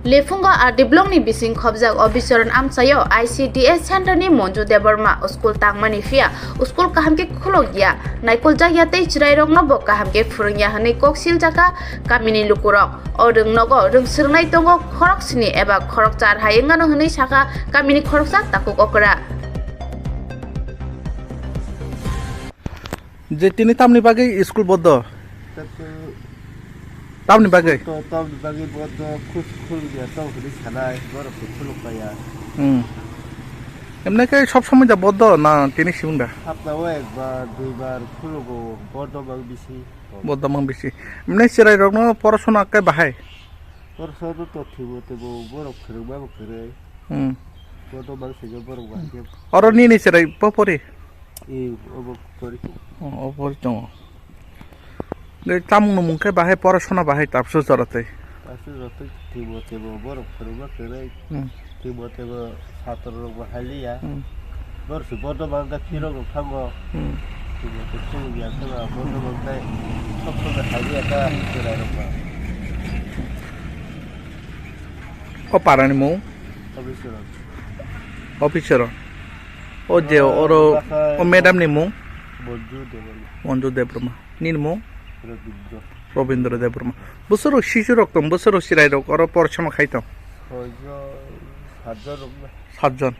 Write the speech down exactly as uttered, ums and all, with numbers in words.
Lephungo R D block ni bising khobjak o bicharon amchaio I C D S center ni Monju Debbarma school tangmani phiya school kaham khe khulok ya, naikol jak ya tei chwrai rok no bo kaham khe phwrwng ya hwnwi kok sil jaka kamini lukurok. O rwng nogo rwng swrwngnai tongo khorok sini eba khorok char hai wngano hwnwi sakha kamini khoroksa Takhuk Okra. Je tini tamni bagwi school bondo? Tato tamni bagwi? To tamni bagwi bondo, khus khul ya to hwnwi sanai, borok khe khuluk paya. Hmm. Emne khe sob somoi da bondo na tini sibung da? Hapta o ekbar, duibar khulugo, bondo bang bisi. Bondo bang bisi. Emne chwrai rokno porosona khe bahai? Porosona to thibo tebo, borok khwrwngma bo kwrwi. Hmm. Bondo bang sijak borok bahai khe. Oro nini chwrai po pori? E, obo pori. Oh, obo pori tongo. Tei tamung nung mung khe bahai porosona bahai tapsu jora tei. Tapsu jora tei twibo tebo borok phwrwngma kwrwi. Hmm. Twibo tebo satro rok bo hai liya. Hmm. Borok se bondo bang khe phirok rok thango. Hmm. Twibo tei phirok ya khe ba bondo bang khe sok sok hai liya kha chwrai rok ba. O para ni mung? Officer rok. Officer rok. O je oro o madam ni mung? Bonju Debbarma. Bonju Debbarma. Nini mung? Rabindra. Rabindra Debbarma. Bwswrok sisurok tong, bwswrok chwrairok oro porosona khai tong? Soijon, satjon rok na. Satjon.